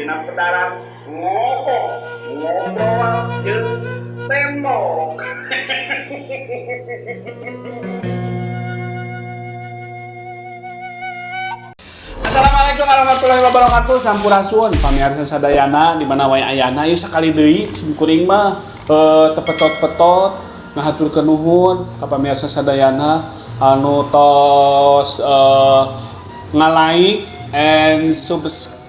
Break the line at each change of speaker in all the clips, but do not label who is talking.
Dina pedaran ngobok ngobrol jeung tembok. Assalamualaikum warahmatullahi wabarakatuh. Sampurasun pamirsa sadayana di mana wae ayana ieu sakali deui sim kuring mah teu petot-petot ngahaturkeun nuhun ka pamirsa sadayana anu tos nga-like and subscribe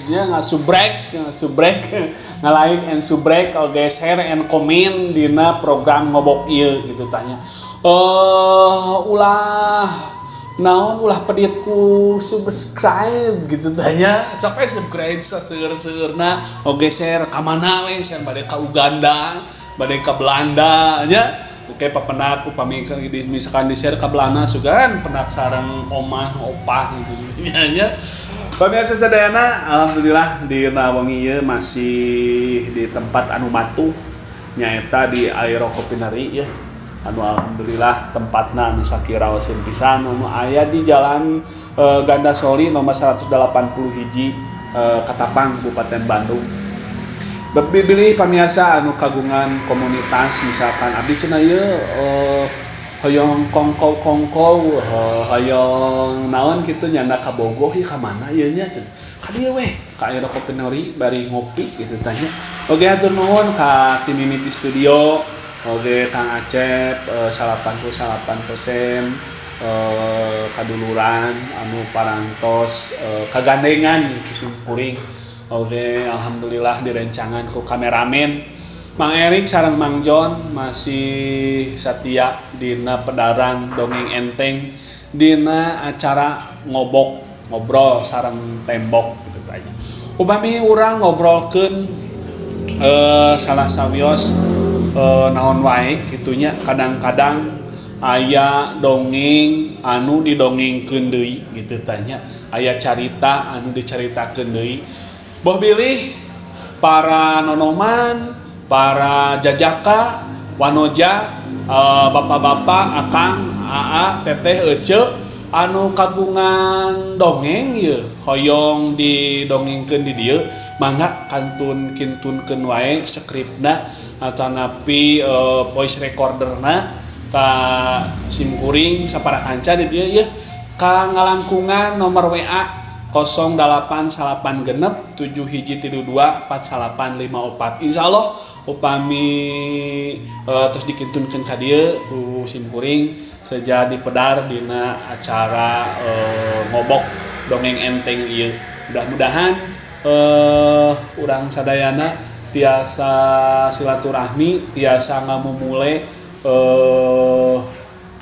nya nga-subrek subrek nga-like and subrek oge share and comment dina program ngobok ieu gitu tanya. Ulah naon ulah pedit ku subscribe gitu tanya sampai subscribe saseur-seurna oge share ka mana we share bade ka Uganda bade ka Belanda nya oke papendak upami misalkan di share ka Belanda sugan pendak sareng omah opah gitu nya. Pamirsa sadayana, alhamdulillah dina wengi ieu masih di tempat anu matuh nyaeta di Aero Coffeenery ya. Anu alhamdulillah tempatna anu sakiraoseun pisan anu aya di Jalan Gandasoli nomor 180 hiji Katapang Kabupaten Bandung. Bilih pamirsa anu kagungan komunitas misalkan abdi cenah ieu hoyong kongkow-kongkow hoyong naon kitu nyanda ka Bogoh ieu ka mana ieu nya cenah. Ka dieu weh ka Aero Coffeenery bari ngopi gitu tanya. Oke hatur nuhun ka tim Mimiti Studio. Oke Kang Acep 89% kaduluran anu parantos kagandengan sim kuring. Oke alhamdulillah direncangan ku kameramen Mang Erik sareng Mang John masih setia dina pedaran dongeng enteng dina acara ngobok ngobrol sareng tembok gitu tanya. Upami urang ngobrolkeun salah sawios naon wae kitunya kadang-kadang aya dongeng anu didongengkeun deui gitu tanya, aya carita anu dicaritakeun deui. Boh bilih para nonoman, para jajaka, wanoja, bapak-bapak, akang, aa, teteh, ece anu kagungan dongeng ieu hoyong didongengkeun di dieu mangga kantun kintunkeun wae skripna atanapi voice recorderna ka simkuring sapara kanca di dieu yeuh ka ngalangkungan nomor WA 08 96 7 hiji tilu 2 4 8 5 4. Insyaallah upami terus dikintunkeun ka dieu ku simkuring seja dipedar dina acara ngobok dongeng enteng ieu. Mudah-mudahan urang sadayana tiasa silaturahmi, tiasa ngamumule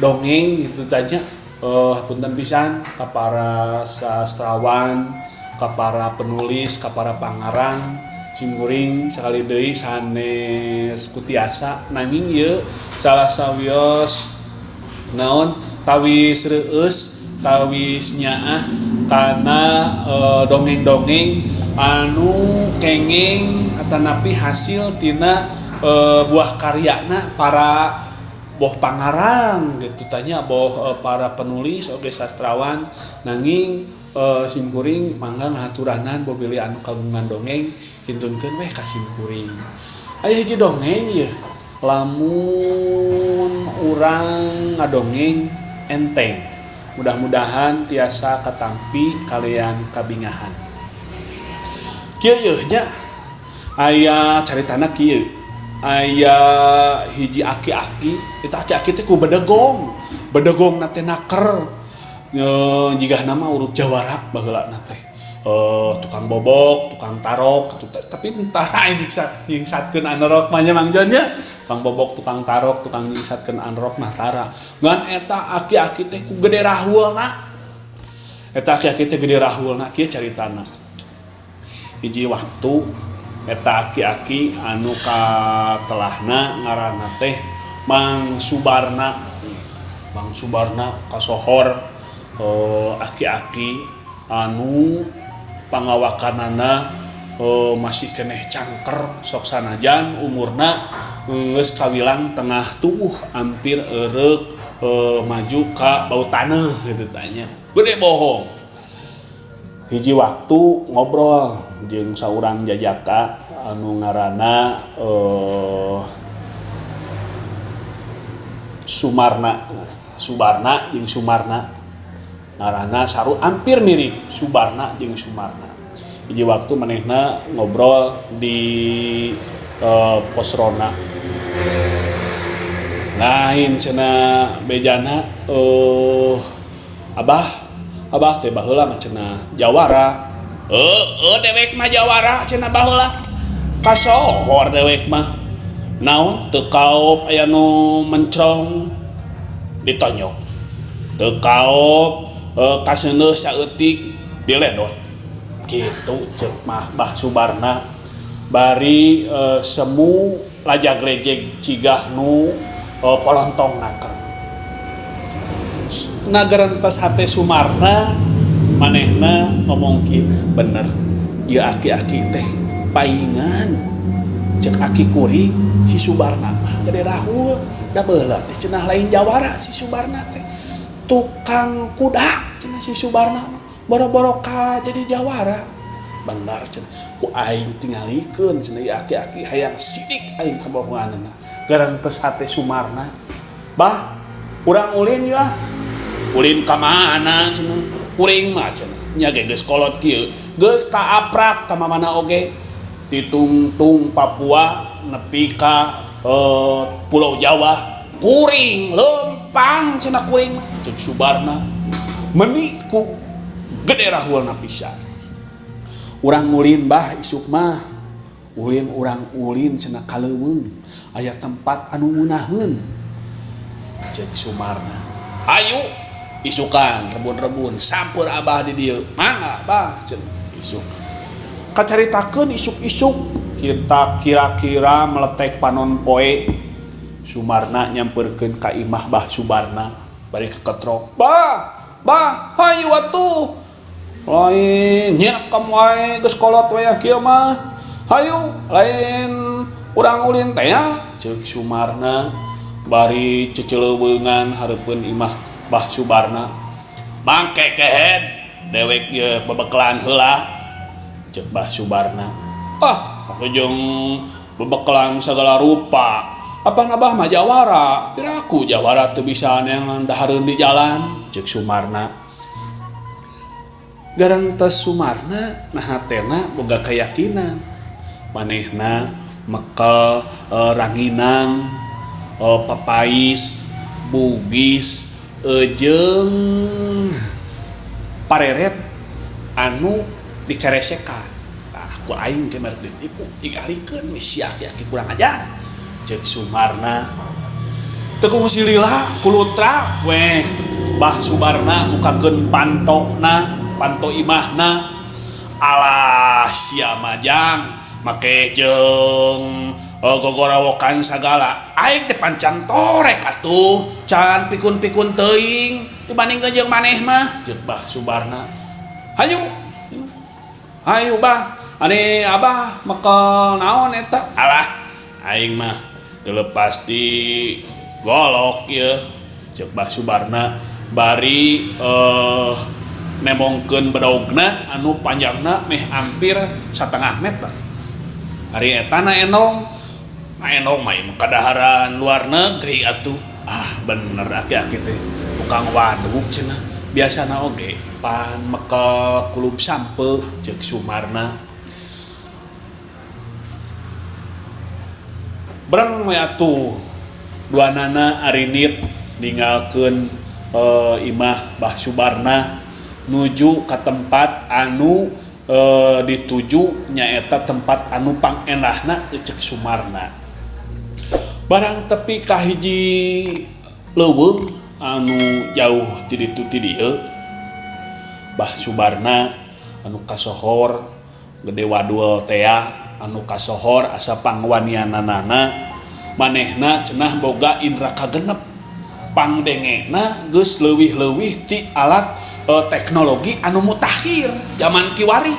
dongeng gitu tanya. Punten pisan ka para sastrawan, ka para penulis, ka para pangarang simkuring sakali deui sanes kutiasa nanging ieu salah sawios naon tawis reueus tawis nyaah kana dongeng-dongeng anu kengeng atanapi hasil tina buah karyana para boh pangarang gitu tanya boh para penulis oge sastrawan nanging simkuring mangga ngahaturanan boh bilih anu kagungan dongeng kintunkeun weh ka simkuring. Aya hiji dongeng ieu lamun urang ngadongeng enteng mudah-mudahan tiasa katampi kalian kabingahan. Kieu yeuh nya aya caritana kieu. Aya hiji aki-aki, eta aki-aki teh ku bedegong. Bedegong na teh naker. Jigana mah urut jawara baheula na teh. Tukang bobok, tukang tarok, tapi tentara nyingsatkeun anerok mah nya Mang Jon nya. Tukang bobok, tukang tarok, tukang nyingsatkeun anerok mah tara. Ngan eta aki-aki teh ku gede rahulna. Eta aki-aki teh gede rahulna kieu caritana. Hiji waktu eta aki-aki anu katelahna ngaranna teh Mang Subarna. Mang Subarna kasohor aki-aki anu pangawakanana masih keneh cangker sok sanajan umurna geus kawilang tengah tubuh hampir eureuk maju ka bau taneuh gitu tanya. Gede bohong. Hiji waktu ngobrol jeung saurang jajaka anu ngaranna Sumarna. Subarna jeung Sumarna ngaranna saru hampir mirip Subarna jeung Sumarna. Hiji waktu manehna ngobrol di pos ronda. Lain cenah bejana abah abah teh baheula mah cenah jawara. Heueuh dewek mah jawara cenah baheula. Kasohor dewek mah. Naon teu kaop aya nu mencrong ditonyok. Teu kaop kaseuneuh saeutik diledot. Kitu ceuk mah Bah Subarna. Bari semu lajag-lejeg cigah nu polontong naker. Nagarentas hate Sumarna manehna ngomong kieu, bener ieu aki-aki teh paingan cek aki kuring si Subarna mah gede rahul da baheula teh cenah lain jawara si Subarna teh tukang kuda cenah si Subarna mah boro-boro ka jadi jawara. Bener cenah ku aing tingalikeun cenah ieu aki-aki hayang sidik aing kabohonganna. Garentes hate Sumarna, bah urang ulin yeuh ah. Ulin ka mana cenah kuring mah cenah nya ge geus kolot kieu geus kaaprak ka mamana oge ditungtung Papua nepi ka Pulau Jawa kuring lempang cenah kuring mah ceuk Subarna meuni ku gede rahulna pisan. Urang ulin bah isuk mah ulin urang ulin cenah ka leuweung aya tempat anu ngeunaheun ceuk Sumarna. Hayu isukan rebun-rebun sampeur abah di dieu mangga bah cenah isuk. Kacaritakeun isuk-isuk kita kira-kira meletek panon poe Sumarna nyamperkeun ka imah Bah Subarna bari keketrok bah bah hayu atuh lain nyerekem wae geus kolot we kieu mah hayu lain urang ulin teh nya ceuk Sumarna bari ceceleuweungan hareupeun imah Bah Subarna bangke kehed dewek ieu bebekelan heula ceuk Bah Subarna. Ah jeung bebekelan sagala rupa apan abah mah jawara kiraku jawara teu bisa neangan dahareun di jalan ceuk Sumarna. Garentes Sumarna nah hatena boga keyakinan manehna mekel ranginang papais bugis jeung pareret anu dikeresekan. Tah ku aing teh merek ditipu digalikeun si aki-aki kurang ajar ceuk Sumarna. Teu kungsi lila kulutrak we Bah Subarna mukakeun pantona panto imahna. Alah sia majang make jeung gogorawokan sagala aing teh pancan torek atuh can pikun-pikun teuing dibandingkeun jeung maneh mah ceuk Bah Subarna. Hayu hayu bah ane abah mekel naon eta alah aing mah teu lepas di golok ieu ceuk Bah Subarna bari nemongkeun bedogna anu panjangna meh hampir 1.5 meter. Ari eta na enong na enong mah ieu kadaharan luar negeri atuh. Ah bener aki-aki teh tukang waduk cenah biasana oge pan mekel kulub sampe ceuk Sumarna. Breng we atuh duanana arinit ninggalkeun imah Bah Subarna nuju ka tempat anu dituju nyaeta tempat anu pangendahna ceuk Sumarna. Barang tepi ka hiji leuweung anu jauh ti ditu ti dieu Bah Subarna anu kasohor gede wadul tea anu kasohor asa pangwaniananana manehna cenah boga indra kagenep pangdengena geus leuwih-leuwih ti alat teknologi anu mutakhir zaman kiwari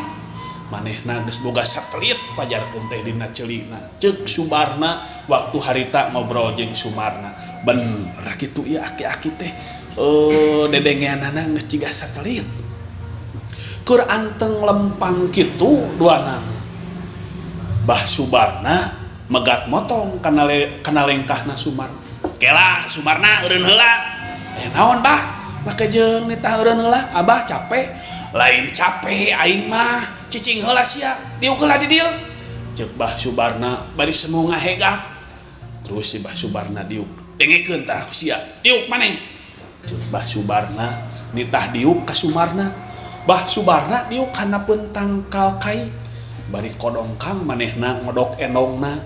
manehna geus boga satelit pajarkeun teh dina ceulina ceuk Subarna waktu harita ngobrol jeung Sumarna. Bener kitu ieu aki-aki teh dedengeanana geus ciga satelit. Keur anteng lempang kitu duanana. Bah Subarna megat motong kana kana lengkahna Sumarna. Kela Sumarna eureun heula. Aya naon bah? Make jeung nitah eureun heula, Abah capek. Lain capek aing mah, cicing heula sia, diuk heula di dieu. Ceuk Bah Subarna bari semu ngahegak. Terus si Bah Subarna diuk. Dengekeun tah ku sia, diuk maneh. Ceuk Bah Subarna nitah diuk ka Sumarna. Bah Subarna diuk kana tangkal kai. Bari kodongkang manehna ngodok endongna.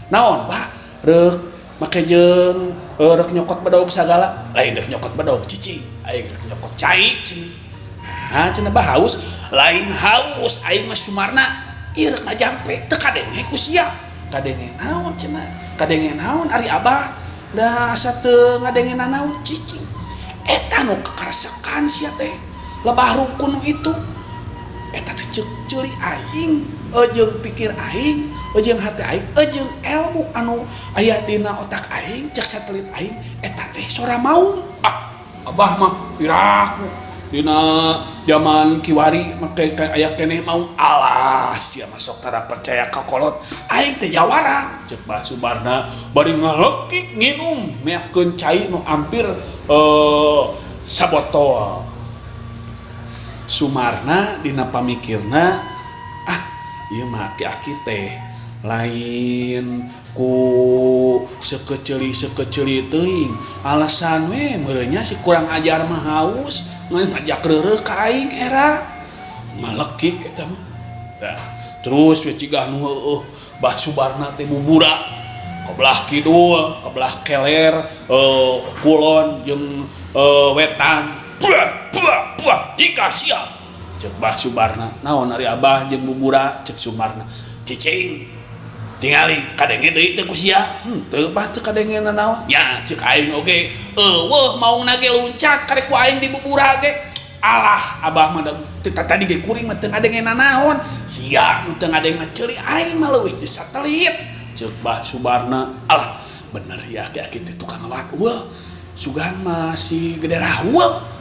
Naon bah? Reuk make jeung rek nyokot bedog sagala. Lain rek nyokot bedog cicing, aing rek nyokot cai cenah. Nah, cenah bah haus, lain haus aing mah Sumarna. Ieu rek ngajampe teu kadenge ku sia. Kadenge naon cenah? Kadenge naon ari abah? Da asa teu ngadenge nanaon cicing. Eta nu kakaresekan sia teh. Lebah rukun itu. Eta teh ceuk ceuli aing, jeung pikir aing, jeung hate aing, jeung ilmu anu aya dina otak aing, cek satelit aing, eta teh sora maung. Ah, abah mah piraku dina zaman kiwari make aya keneh maung. Alah, sia masuk tara percaya ka kolot. Aing teh jawara, ceuk Bah Subarna bari ngalekik nginum meakeun cai nu hampir sabotol. Sumarna dina pamikirna, ah ieu mah aki-aki teh lain ku sekeceli-sekeceli teuing, alasan we meureun nya si kurang ajar mah haus ngajak reureuh ka aing era ngalekik eta mah. Tah, terus we cigah nu heueuh Bah Subarna teh bubura ka belah kidul, ka belah keler, kulon jeung wetan. Buah buah buah jika sia. Ceuk Bah Subarna, naon ari abah jeung bubura? Ceuk Sumarna, cicing tingali kadenge deui teu ku sia. Henteu bah teu kadenge nanaon. Nya ceuk aing oge eueuh maungna ge luncat karek ku aing di bubura ge. Alah abah mah tadi ge kuring mah teu ngadenge nanaon. Sia nu teu ngadenge ceuli aing mah leuwih ti satelit. Ceuk Bah Subarna, alah bener ya aki-aki teh tukang ngawadul. Sugan masih gede rahul.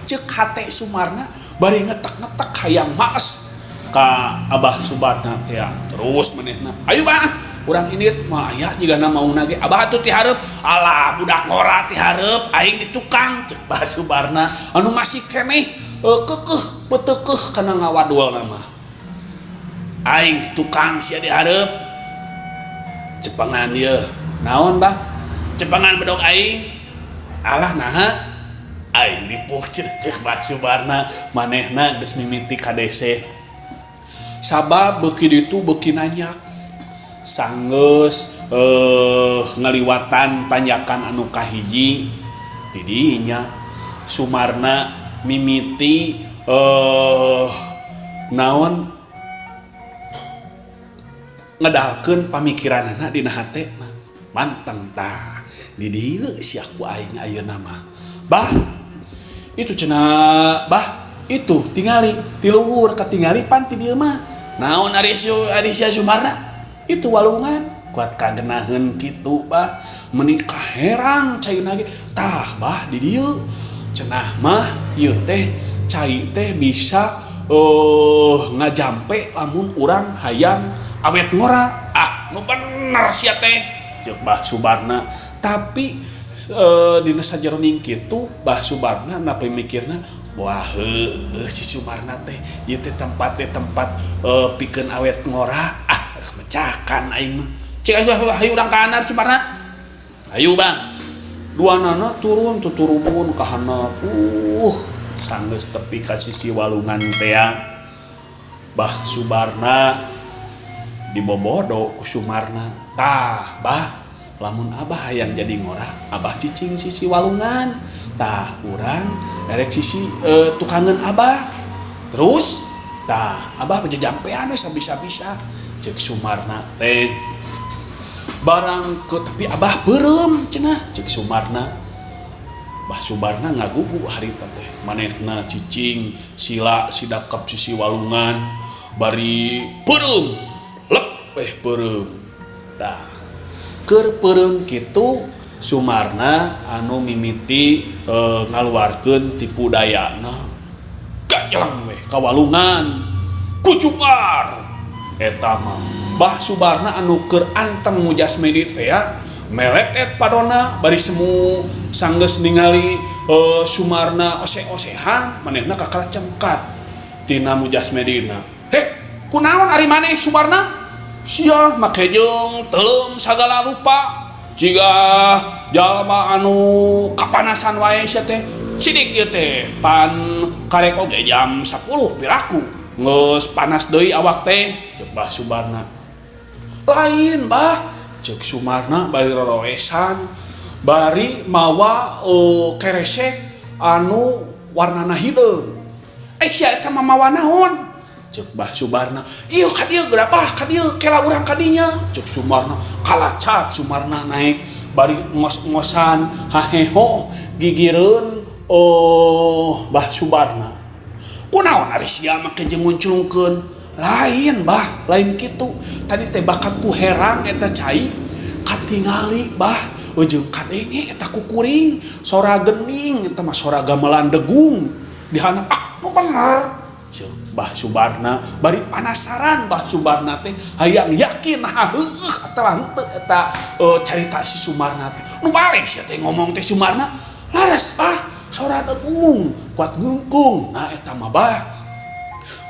Ceuk hate Sumarna bari ngetek-ngetek hayang maes ka Abah Subarna teh. Terus manehna, ayo bah urang indit moal aya jigana maungna ge. Abah atuh ti hareup. Alah budak ngora ti hareup, aing di tukang. Ceuk Bah Subarna anu masih keneh kekeuh petekeuh kana ngawadulna mah. Aing di tukang sia di hareup. Cepengan ieu. Naon bah? Cepengan bedog aing. Alah naha? Aing dipuh ceuk Bah Subarna manehna geus mimiti kadese. Sabab beuki ditu beuki nanyak. Sanggeus ngaliwatan tanjakan anu kahiji di dinya Sumarna mimiti naon ngedalkeun pamikiranana dina hatena. Manteng tah di dieu sia ku aing ayeuna mah. Bah itu cenah bah itu tingali ti luhur katingali pan ti dieu mah. Naon ari sia Sumarna? Itu walungan kuat kagenaheun kitu bah meuni kaherang caina ge. Tah bah di dieu cenah mah ieu teh cai teh bisa ngajampe lamun urang hayang awet ngora. Ah nu bener sia teh ceuk Bah Subarna. Tapi dina sajeroning kitu Bah Subarna na pamikirna wah heueuh si Sumarna teh ieu teh tempat teh tempat pikeun awet ngora. Ah rek mecakan aing mah. Cik hayu urang ka handap Sumarna. Hayu bang. Duanana turun tuturubun ka handap. Sanggeus tepi ka sisi walungan teh. Bah Subarna dibobodo ku Sumarna. Tah bah lamun abah hayang jadi ngora, abah cicing sisi walungan. Tah urang erek sisi tukangeun abah. Terus tah abah bejejampean we sabisa-bisa. Ceuk Sumarna teh barang ke tapi abah beureum cenah ceuk Sumarna. Bah Subarna ngagugu harita teh manehna cicing sila sidakep sisi walungan bari beureum lep beureum. Tah keur peureum kitu Sumarna anu mimiti ngaluarkeun tipu dayana. Gajeleng weh ka walungan. Kucubar eta mah Bah Subarna anu keur anteng mujasmedi teh ya meletet padona bari semu sanggeus ningali Sumarna ose-osehan manehna kakara cengkat tina mujasmedina. Heh, kunaon ari maneh Sumarna? Sia make jeung teuleum sagala rupa jiga jalma anu kapanasan wae sia teh. Cidik ieu teh pan karek oge jam 10 piraku geus panas deui awak teh ceuk Bah Subarna. Lain bah ceuk Sumarna bari roroesan bari mawa keresek anu warnana hideung. Sia eta mah mawa naon? Ceuk Bah Subarna. Ieu ka dieu geura bah ka dieu kela urang ka dinya ceuk Sumarna. Kalacat Sumarna naik bari ngos-ngosan haheho gigireun oh Bah Subarna. Kunaon ari sia make jeung ngunclungkeun? Lain bah, lain kitu. Tadi teh bakat ku herang eta cai katingali bah ujung kadenge eta ku kuring sora gening eta mah sora gamelan degung dihanap ah nu bener ceuk Bah Subarna bari panasaran Bah Subarna teh hayang yakin nah heueuh atawa henteu eta carita si Sumarna teh. Nu balik sia teh ngomong teh Sumarna laras bah sora degung kuat ngungkung. Nah eta mah bah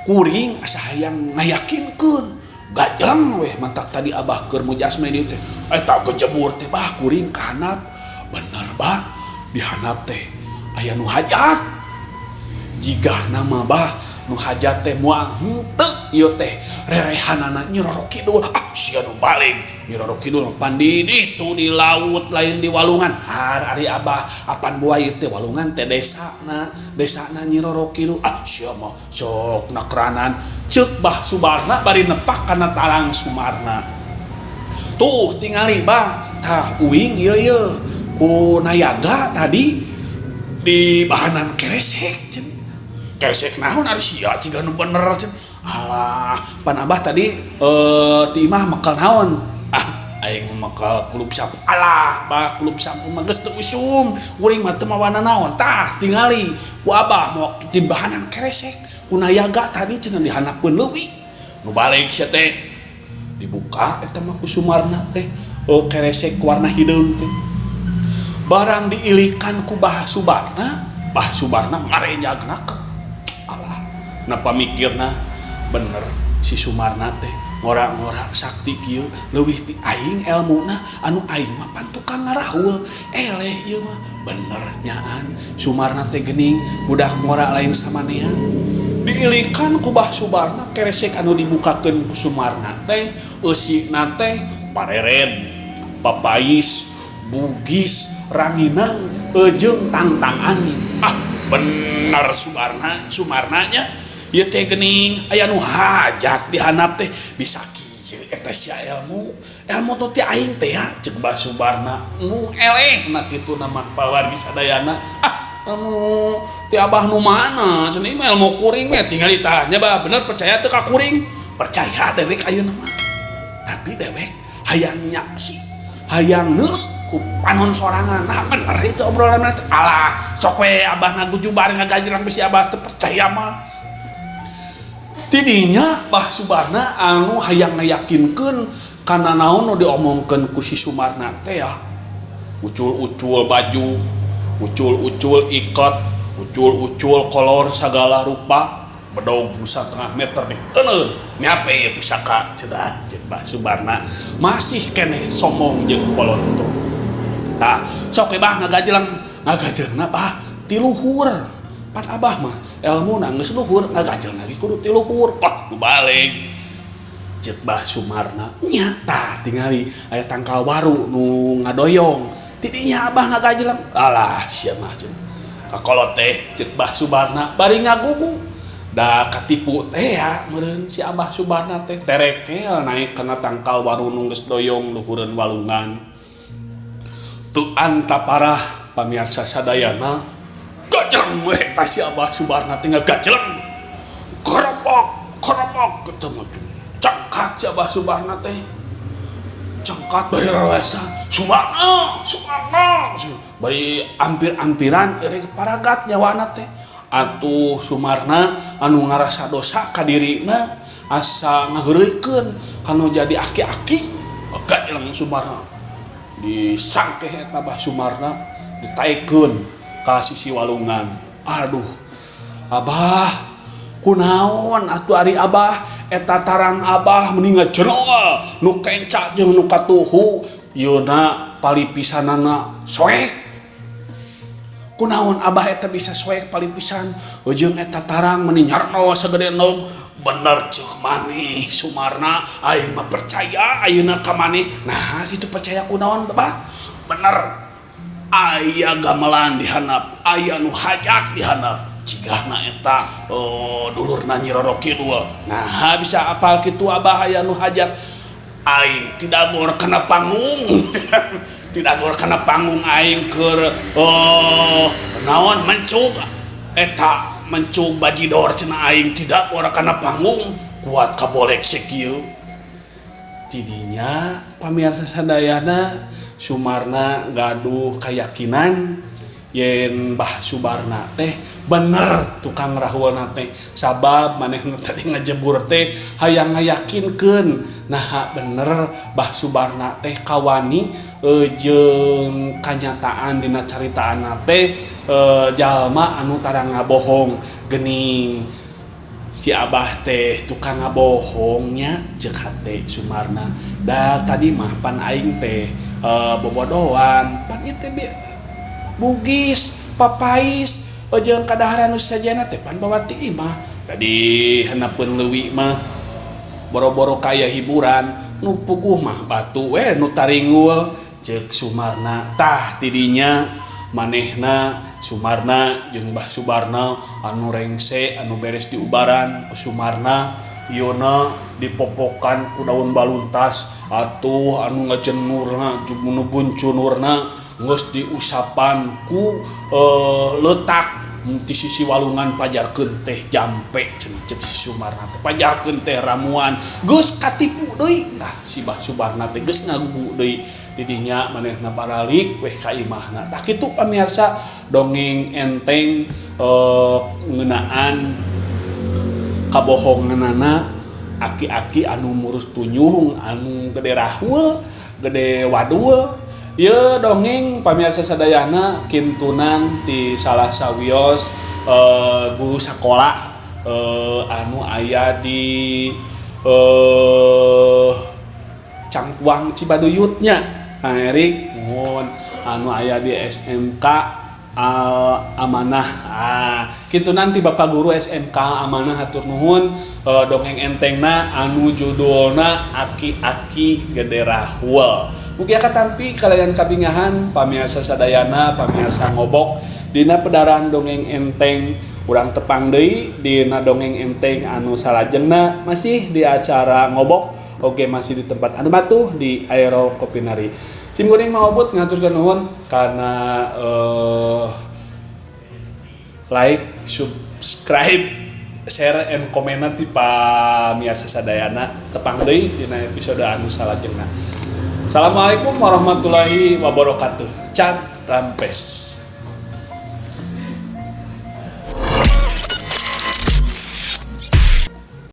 kuring asa hayang ngayakinkeun gajang weh mantak tadi abah keur mujasmedi teh eta gejebur teh bah kuring kahanap bener bah dihanap teh aya nu hajat jigah nama bah nu hajat teh moal henteu ieu teh rerehanana Nyi Roro Kidul. Ah sia nu balik Nyi Roro Kidul pandi ditu di laut lain di walungan. Har ari abah apan buah ieu teh walungan teh desana desana Nyi Roro Kidul. Ah sia mah sok nakranan ceuk Bah Subarna bari nepak kana talang Sumarna. Tuh tingali bah tah uing ieu ieu ku nayaga tadi di bahanan keresek cenah. Keresek naon ari sia ciga nu bener cenah. Alah pan abah tadi ti imah makal naon? Ah aing makal kulub sapu. Alah bah kulub sapu mah geus teu usum. Kuring mah teu mawana naon. Tah tingali ku abah mau di bahanan keresek ku nayaga tadi cenah dihanapeun leuwih. Nu balik sia teh dibuka eta mah ku Sumarna teh keresek warna hideung teh. Barang diilikan ku Bah Subarna, Bah Subarna ngarenjagna alah napa mikirna bener si Sumarna teh ngora-ngora sakti kieu leuwih ti aing elmuna anu aing mah pan tukang ngarahul eleh ieu mah bener nyaan Sumarna teh geuning budak ngora lain samanea. Diilikan ku Bah Subarna keresek anu dibukakeun ku Sumarna teh eusina teh pareren papais bugis ranginang jeung tangtang angin. Ah bener Sumarna Sumarnanya ieu teh geuning aya nu hajat dihanap teh bisa kieu eta sia ilmu ilmu nu ti aing teh ya ceuk Bah Subarna nu eleh na kitu nama pawargi sadayana. Ah ilmu ti abah nu mana cenah mah ilmu kuring we tinggal ditanya bah bener percaya teu ka kuring? Percaya dewek ayeuna mah tapi dewek hayang nyaksi hayang neus ku panon sorangan. Nah bener itu obrolan teh. Alah sok we abah ngagujubar ngagajrang bisi abah teu percaya mah. Tidinya Bah Subarna anu hayang ngayakinkeun kana naon nu diomongkeun ku si Sumarna teh ya. Ucul-ucul baju, ucul-ucul ikat, ucul-ucul kolor sagala rupa, bedog 1,5 meter nih. Euneuh, nyape ieu pusaka cenah ceuk Bah Subarna masih keneh sombong jeung kolonto. Tah, sok bah ngagajleng, ngagajlengna bah ti luhur. Pan abah mah elmuna geus luhur ngagajleng lagi kudu ti luhur. Wah, nu balik. Ceuk Bah Sumarna nya tah tingali aya tangkal waru nu ngadoyong. Tidinya abah ngagajleng. Alah sia mah ceuk. Kakolot teh ceuk Bah Subarna bari ngagugu. Da katipu teh ya meureun si Abah Subarna teh terekel naik kana tangkal waru nu geus doyong luhureun walungan. Teu antaparah pamirsa sadayana gajleng we tah si Abah Subarna teh ngagajleng. Keropok keropok ketemu cengkat si Abah Subarna teh. Cengkat bari rarasa Sumarna Sumarna bari ampir-ampiran eureun paragat nyawana teh. Atuh Sumarna anu ngarasa dosa ka dirina asa ngaheureuykeun kanu jadi aki-aki. Gajeleng Sumarna disangkeh eta Bah Sumarna ditaekeun ka sisi walungan. Aduh Abah kunaon atuh ari Abah eta tarang Abah meni ngajenol nu kenca jeung nu katuhu yeuna palipisanana soek. Kunaon Abah eta bisa soek palipisan jeung eta tarang meni nyarno sagede nog. Bener ceuk maneh Sumarna, aing mah percaya ayeuna ka maneh. Nah kitu percaya kunaon Abah? Bener aya gamelan di handap, aya nu hajat di handap. Cigahna eta dulurna Nyi Roro Kidul. Nah bisa apal kitu Abah aya nu hajat. Aing tidak gor kana panggung. Tidak gor kana panggung aing keur naon mencug eta mencug bajidor cenah aing tidak gor kana panggung kuat kabolek sakieu. Tidinya pamirsa sadayana Sumarna gaduh kayakinan yen Bah Subarna teh bener tukang rahulna teh sabab manehna tadi ngajebur teh hayang ngayakinkeun naha bener Bah Subarna teh kawani jeung kanyataan dina caritaanna teh jalma anu tara ngabohong geuning si Abah teh tukang ngabohongnya ceuk hate Sumarna. Da tadi mah pan aing teh bobodohan pan ieu teh Bugis, papais, jeung kadaharan nu sajana teh pan bawa ti imah. Tadi handapeun leuwi mah boro-boro kaya hiburan, nu puguh mah batu we nu taringgul ceuk Sumarna. Tah tidinya manehna Sumarna jeung Bah Subarna anu rengse anu beres diubaran ku Sumarna yeuna dipopokan ku daun baluntas atuh anu ngajenurna nu buncunurna geus diusapan ku letak ti sisi walungan pajarkeun teh jampe cenah ceuk si Sumarna teh pajarkeun teh ramuan geus katipu deui. Tah si Bah Subarna teh geus ngagugu deui tidinya manehna baralik weh ka imahna. Tah kitu pamirsa dongeng enteng ngeunaan kabohonganana aki-aki anu murus tunyuh anu gede rahul gede wadul. Ye dongeng pamirsa sadayana kintunan ti salah sawios guru sakola anu aya di Cangkuang Cibaduyutnya Kang Erik nuhun anu aya di SMK Al Amanah. Kintunan ti Bapak Guru SMK Amanah hatur nuhun dongeng entengna anu judulna Aki-aki Gede Rahul. Mugia katampi kalian kabingahan pamirsa sadayana pamirsa ngobok dina pedaran dongeng enteng urang tepang deui dina dongeng enteng anu salajengna masih di acara ngobok oke masih di tempat anu batuh di Aero Kopinari. Sim kuring maobut ngaturkeun nuhun kana like, subscribe, share and komen ti pamirsa sadayana tepang deui dina episode anu salajengna. Assalamualaikum warahmatullahi wabarakatuh. Cat rampes.